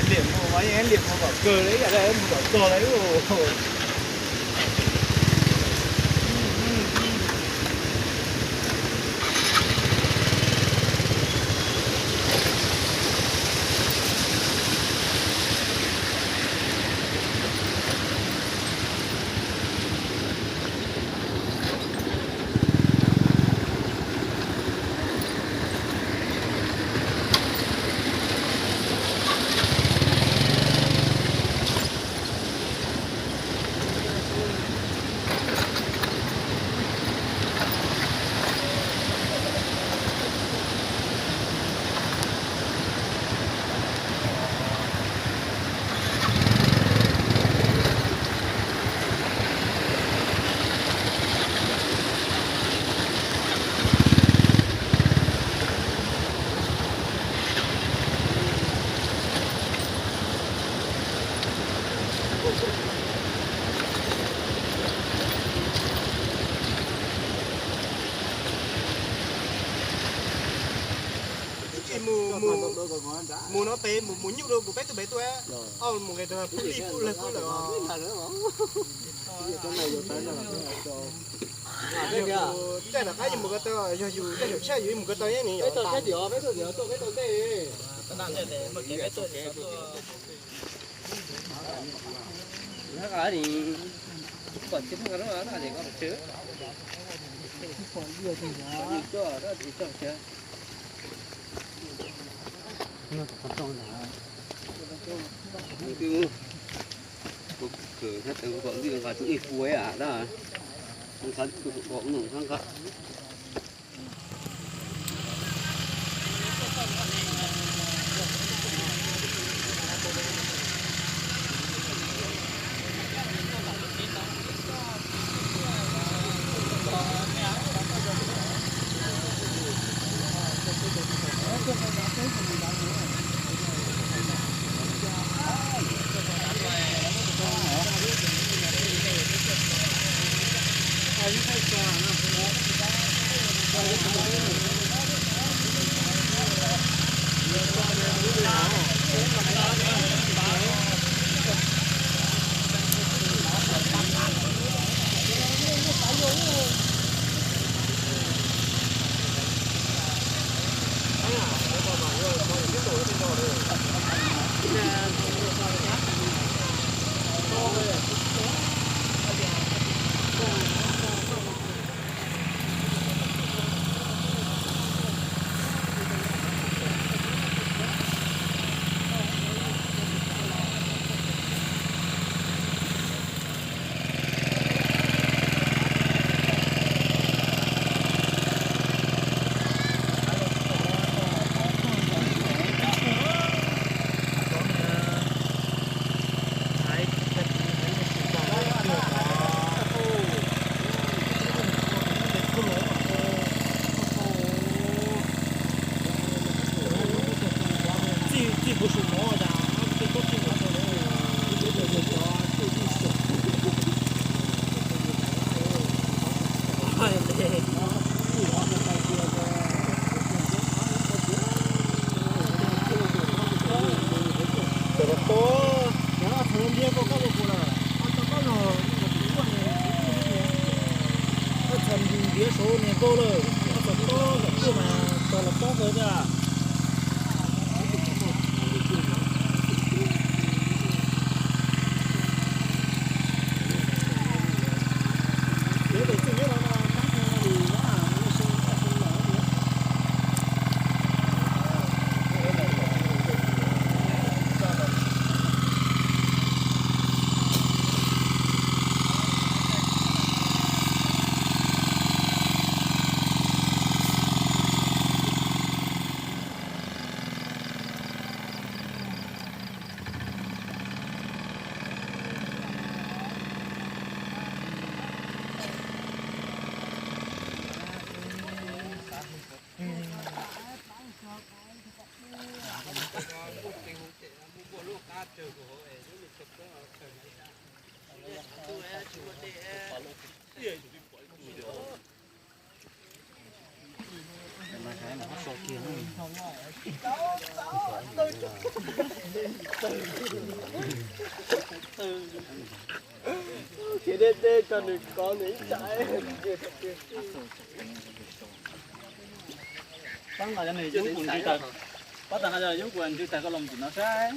Liam mus mas yeej liam mus kom kawg li, ib yam li mus kom txog li. Mus, mus no pem mus, mus nyuj rau kuv peb tug pem tuaj. Mus nqes rau pub lij pub lawg pub lawm. Caij tom qab yus mus ko taw, yog yus caij saum tsheb yus mus ko taw yeej ni. Txawm ntiav saud niag nkauj lawm, txawm ntiav saud mas txog los pob kawg thiab. Khiav deb deb tso nws kov nws ib tsam. Pab no yog nws yub kuv ntswg tag, pab tas no yog yub kuv ntswg tag koj los mus tim no saib.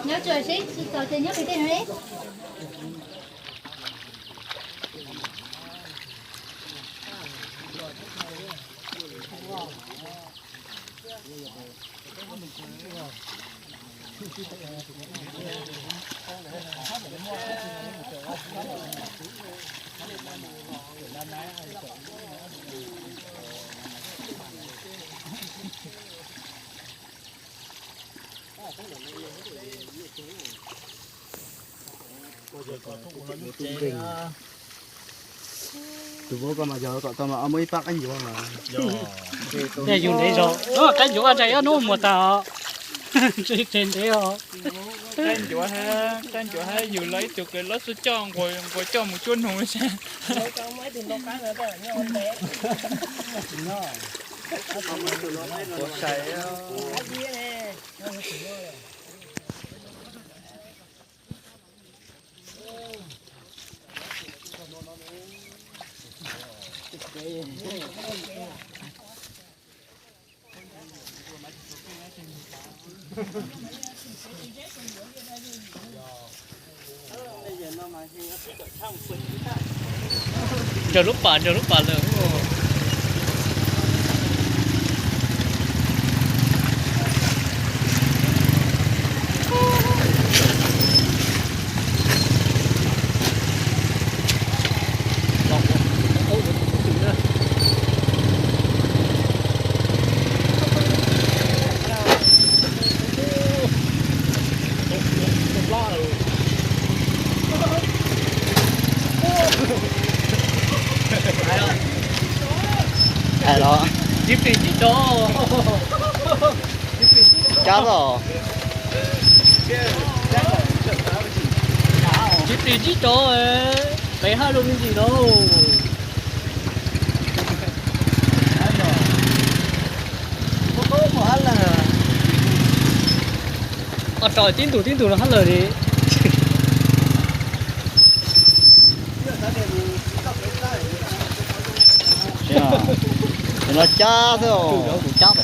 Nyob tsuas seb tsis txog ces nyob pem tej no li. Tus vauv ko mas yog kom tau mas muaj ib pab qaib ncuav mas. Yog yus ntev zog, qaib ncuav ntshai ob hnub muag tag os. Ntshe ntev os. Qaib ncuav, qaib ncuav hab yus los ib tug kws lab xub coj nquas coj mus cuab noog xwb. Nrog lub pas, nrog lub pas lawm. Hais los, cib plig cib tso, cab os. Cib plig cib tso, peb hab lug me ntsis lauj. Os, rau tib ntug tib ntug no hab lawm li. Ces no cab xwb os. Cab.